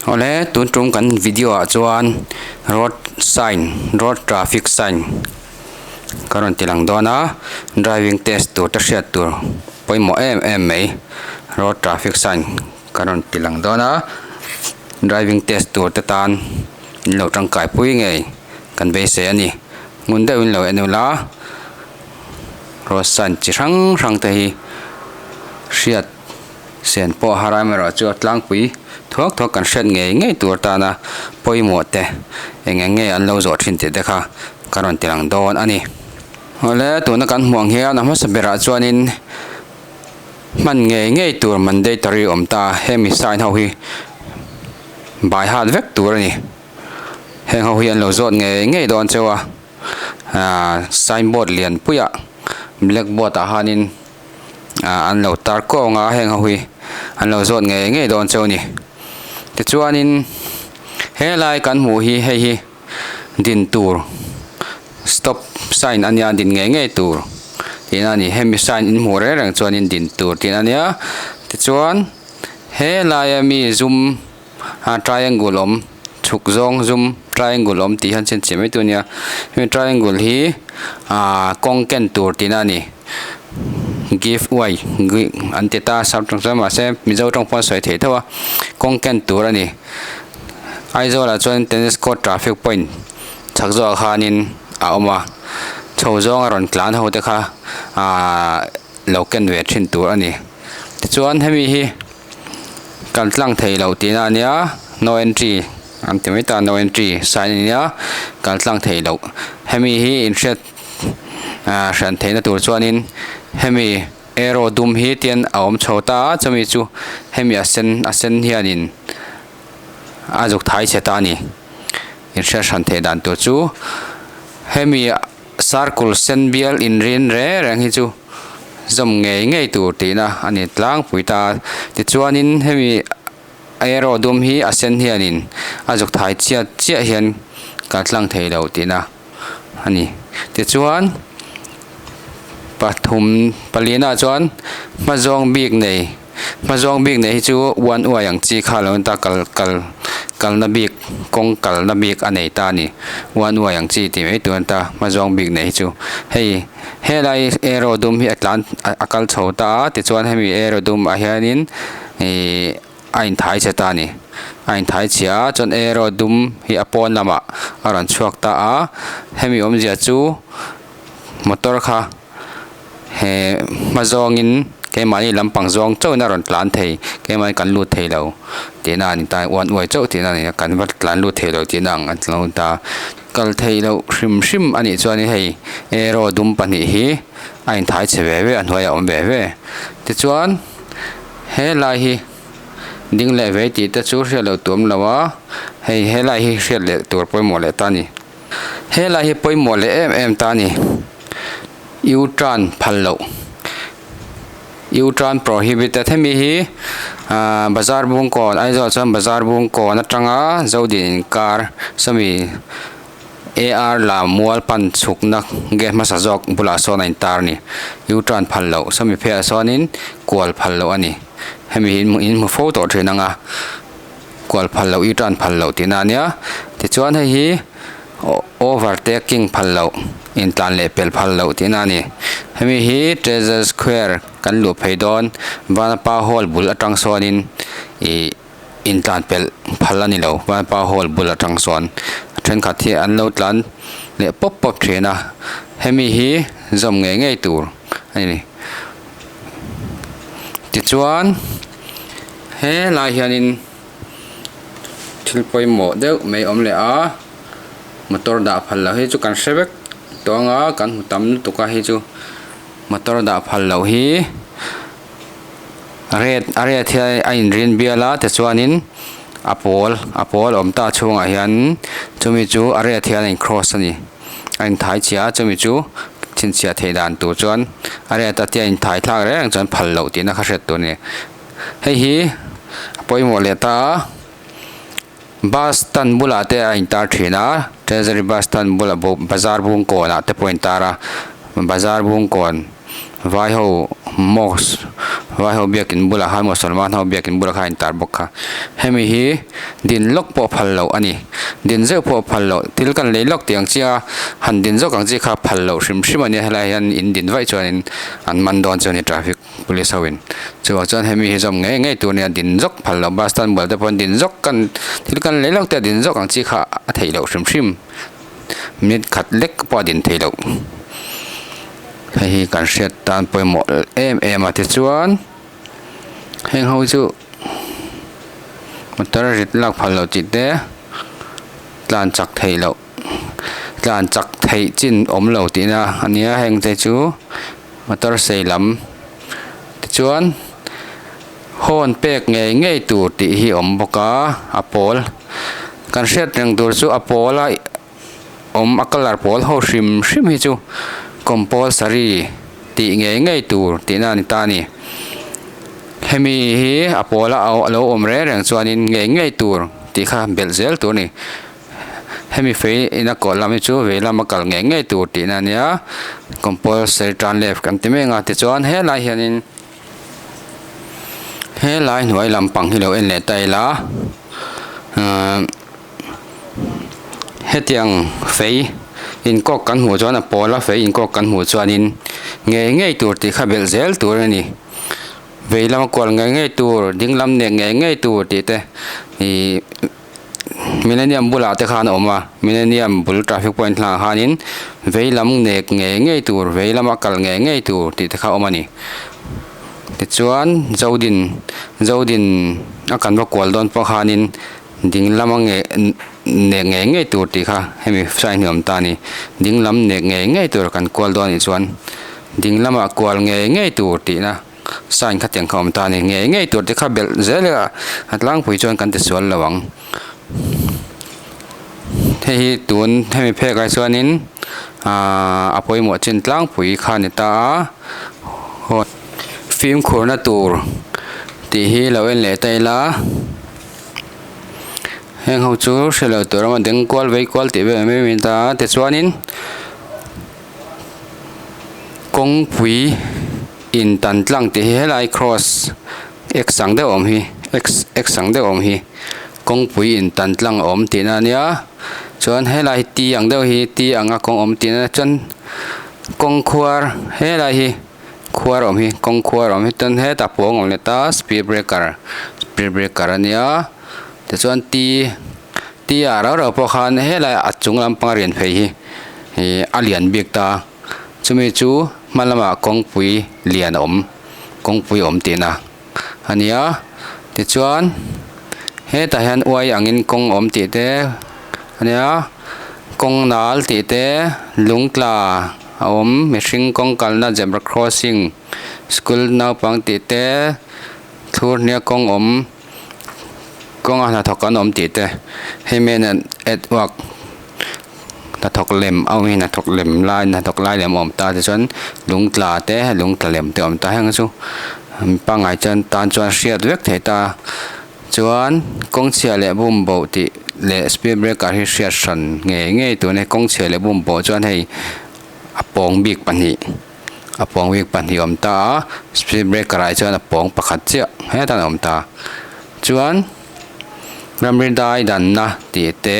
Awle tun tum kan video ah chuan road sign road traffic sign ka rawn ti lang dawn a driving test tur te hriat tur pawimawh em em mai road traffic sign ka rawn ti lang dawn a driving test tur te tan in lo tangkai pui ngei kan beisei a ni ngun deuh in lo en ula road sign chi hrang hrang te hi hriat. Sen pawh har amaherawh chu a tlangpui thuak thuak kan hriat ngei ngei tur tana pawimawh te eng eng nge an lo zawh thin tih te kha ka rawn ti lang dawn a ni. Awle tuna kan hmuh ang hian a hmasa berah chuanin hman ngei ngei tur mandatory awm ta hemi sign ho hi by heart vek tur a ni. Heng ho hi an lo zawt ngei ngei dawn cheu a, aaa signboard lian puiah blackboard ah hianin. ah an lo tar kawng a heng ho hi an lo zawt ngei ngei dawn cheu a ni tichuanin helai kan hmuh hi hei hi din tur stop sign a nia din ngei ngei tur tihna a ni hemi sign in hmuh reng reng chuanin din tur tihna a nia tichuan helai ami zum a triangle awm chhuk zawng zum triangle awm tih hian chhinchhiah mai tur a nia hemi triangle hi ahh kawng ken tur tihna a ni give way an ti ta sap tawng chuan mahse mizo tawng pawh an sawi theih tho a kawng ken tur a ni Aizawl ah chuan tennis court traffic point chhak zawk ah khanin a awm a chho zawng a rawn tlan ho te kha ahh lo ken ve thin tur a ni tichuan hemi hi. Kan tlang thei loh tihna a nia no entry an ti mai ta no entry sign a nia kan tlang thei loh hemi hi inhriat ah hran theihna tur chuanin hemi arrow dum hi tian a awm chho ta a chumi chu hemi a sen a sen hianin a zuk thai chhe ta a ni inhriat hran theih dan tur chu hemi circle sen bial inrin reng reng hi chu. Zawm ngei ngei tur tihna a ni tlangpui ta. Tichuanin hemi arrow dum hi a sen hianin a zuk thai chiat chiah hian kan tlang thei lo tihna a ni. Tichuan pathum palina chuan hmazawng bik nei hmazawng bik nei hi chu one uai ang chi kha lo ni ta kal kal kalna bik kawng kalna bik a nei ta a ni one uai ang chi tih mai tur a ni ta hmazawng bik nei hi chu hei. Helai arrow dum hi a tlan a kal chho ta a tichuan hemi arrow dum ah hianin ihh a inthai chhe ta a ni a inthai chhia a chuan arrow dum hi a pawn lamah a rawn chhuak ta a hemi awmzia chu motor kha he hma zawngin keimahni lampang zawng chauhin a rawn tlan thei keimahni kan lut thei lo tihna a ni ta uan uai chauh tihna a ni a kan va tlan lut thei lo tihna ang a lo ni ta. Kal theih loh hrim hrim a nih chuan hei arrow dum pahnih hi a inthai chhe ve ve a hnuaiah a awm ve ve tichuan helai hi ding leh vei tih te chu hriat loh tur awm lo a hei helai hi hriat leh tur pawimawh leh ta a ni helai hi pawimawh leh em em ta a ni U turn phal loh. U-turn prohibited hemi hi ahh bazar bungkawn Aizawl chuan bazar bungkawn atanga Zodin inkar sawmi A_R lam mual pan chhukna gate hmasa zawk bulah sawn a intar a ni U-turn phal loh sawmi pheiah sawnin kual phal loh a ni hemi hi in hmu fo tawh thin ang a kual phal loh U-turn phal loh tihna a nia tichuan hei hi. Overtaking phal loh, intlan leh pel phal loh tihna a ni. Hemi hi Treasure Square kan luh phei dawn, Vanapa Hall bul atang sawnin ih intlan pelh phal a ni lo, Vanapa Hall bul atang sawn thenkhat hi an lo tlan leh pawp pawp thin a, hemi hi zawm ngei ngei tur a ni. Tichuan helai hianin. Thil pawimawh deuh mai awm leh a motor dah phal loh hi chu kan hre vek tawh ang a kan hmu tam lutuk a hei chu motor dah phal loh hi red a red hian a inrin bial a tichuanin a pawl a pawl a awm ta chhungah hian chumi chu a red hian a in cross a ni a inthai chhia a chumi chu chhinchhiah theih dan tur chuan a red a tia inthai thlak reng reng chuan phal loh tihna kha hriat tur a ni. Hei hi a pawimawh leh ta a bus stand bulah te a intar thin a treasury bus stand bulah bazar bung kawnah te pawh a intar a bazar bung kawn vai ho mosque Vai ho biakin bulah khan Mosolman ho biakin bulah khan a intar bawk kha. Hemi hi din lawk pawh phal loh a ni. Din zeuh pawh phal loh thil kan lei lawk tih ang chi a han din zawk ang chi kha phal loh hrim hrim a nia helaiah hian in din vaih chuanin an man dawn chu a ni traffic police ho in. Chuvang chuan hemi hi zawm ngei ngei tur a nia din zawk phal loh bus stand bual te pawhin din zawk kan thil kan lei lawk te a din zawk ang chi kha a theih loh hrim hrim. Minute khat lek pawh a din theih loh. Hei hi kan hriat tan pawimawh em em a tichuan heng ho chu motor rit lak phal loh tih te tlan chak theih loh tlan chak theih chin awm lo tihna a nia heng te chu motor sei lam tichuan horn pek ngei ngei tur tih hi a awm bawk a a pawl kan hriat reng tur chu a pawl a. Awm a colour pawl ho hrim hrim hi chu compulsory tih ngei ngei tur tihna a ni ta a ni. Hemi hi a pawl a lo awm reng reng chuanin ngei ngei tur tih kha belh zel tur a ni. Hemi fei ina kawh lam hi chu vei lama kal ngei ngei tur tihna a nia compulsory turn left kan ti mek a tichuan helai hianin helai hnuai lampang hi lo en leh ta ila ahh. Hetiang fei inkawk kan hmuh chuan a pawl a fei inkawk kan hmuh chuanin ngei ngei tur tih kha belh zel tur a ni. Vei lama kual ngei ngei tur ding lam nek ngei ngei tur tih te ihh millennium bulah te khan a awm a millennium bul traffic point hlangah khanin vei lam nek ngei ngei tur vei lama kal ngei ngei tur tih te kha a awm a ni. Tichuan Zodin Zodin a kan va kual dawn pawh khanin. Ding lama nge nek ngei ngei tur tih kha hemi sign hi a awm ta a ni. Ding lam nek ngei ngei tur kan kual dawn anih chuan ding lamah kual ngei ngei tur tihna sign kha tiang kha a awm ta a ni. Ngei ngei tur te kha belh zel ila a tlangpui chuan kan tisual lo ang. Hei hi tun hemi phek ah chuanin ahh a pawimawh chin tlangpui kha a ni ta a haw fimkhurna tur tih hi lo en leh ta ila. Heng ho chu hre lo tur emaw deng kual vei kual tih vel mai mai ta a tichuanin kawngpui in tan tlang tih hi helai cross x ang deuh a awm hi x x ang deuh a awm hi kawngpui in tan tlang a awm tihna a nia chuan helai hi t ang deuh hi t anga kawng awm tihna chuan kawng khuar helai hi. Khuar awm hi kawng khuar awm hi chuan hetah pawng awm leh ta speed breaker speed breaker a nia tichuan t t ah rau rau pawh khan helai a chung lampanga rian phei hi ihh a lian bik ta chumi chu hma lamah kawngpui lian a awm kawngpui a awm tihna a nia tichuan hetah hian uai angin kawng a awm tih te a nia kawng nal tih te lung tla. A awm mihring kawng kalna zebra crossing school naupang tih te thlur hnia kawng awm kawnga hnathawk an awm tih te hei main at work hnathawk lem a awm hi hnathawk lem lai hnathawk lai lem a awm ta tichuan lung tla te lung tla lem te a awm ta heng chu pangngai chuan tan chuan hriat vek theih ta. Chuan kawng chhia leh bum boh tih leh speed breaker hi hriat hran ngei ngei tur a ni. Kawng chhia leh bum boh chuan hei a pawng bik pahnih a pawng bik pahnih a awm ta a speed breaker ah hi chuan a pawng pakhat chiah hetah a awm ta. Chuan ramri dai danna tih te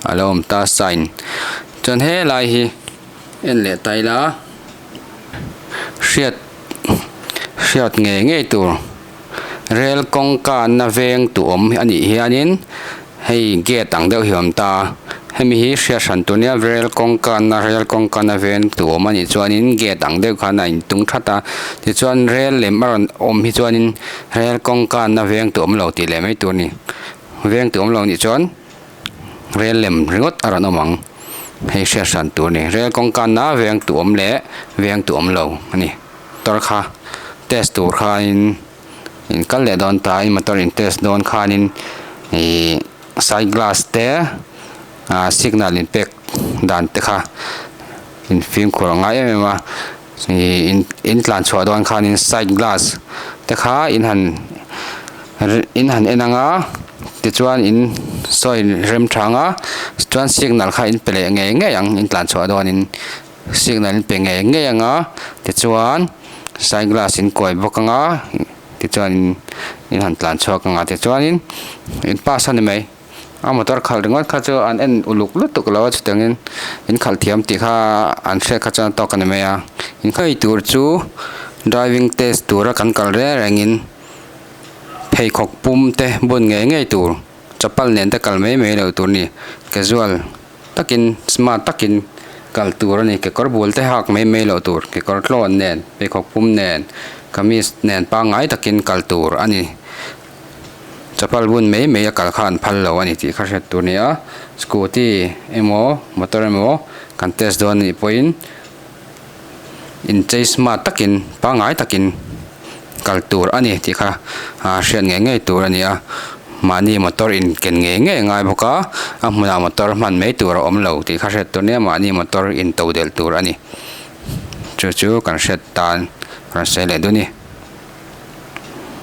a lo awm ta sign chuan helai hi en leh ta ila hriat hriat ngei ngei tur. Rel kawngka na veng tu awm a nih hianin hei gate ang deuh hi a awm ta a hemi hi hriat hran tur nia rel kawngka na rel kawngka na veng tu awm a nih chuanin gate ang deuh khan a intung that a tichuan rel lem a rawn awm hi chuanin rel kawngka na veng tu awm lo tih leh mai tur a ni veng tu awm lo nih chuan rel lem ringawt a rawn awm ang hei hriat hran tur a ni rel kawngka na veng tu awm leh veng tu awm lo a ni. Motor kha test tur khanin in kal leh dawn ta in motor in test dawn khanin ihh side glass te ah signal in pek dan te kha in fimkhur a ngai em em a ihh in tlan chhuah dawn khanin side glass te kha in han in han en ang a tichuan in sawi rem tha ang a chuan signal kha in pe leh ngei ngei ang in tlan chhuah dawnin. Signal in pe ngei ngei ang a tichuan. Side glass in kuai bawk anga tichuan in han tlan chhuak anga tichuanin in pass a ni mai. A motor khalh ringawt kha chu an en uluk lutuk lo a chutiangin in khalh thiam tih kha an hriat kha chuan a tawk a ni mai a. In khawi tur chu driving test tura kan kal reng rengin pheikhawk pum te bun ngei ngei tur chapal nen te kal mai mai loh tur a ni casual takin smart takin kal tur a ni kekawr bul te hak mai mai loh tur kekawr tlawn nen pheikhawk pum nen kamis nen pangngai takin kal tur a ni. Chapal bun mai mai a kal kha an phal lo a ni tih kha hriat tur a ni a, scooty emaw motor emaw kan test dawn a nih pawhin inchei smart takin pangngai takin kal tur a ni tih kha hriat ngei ngei tur a ni a, mahni motor in ken ngei ngei a ngai bawk a, a hmunah motor hman mai tur a awm lo tih kha hriat tur a ni a, mahni motor in to delh tur a ni chu chu kan hriat tan rawn sawi leh duh a ni.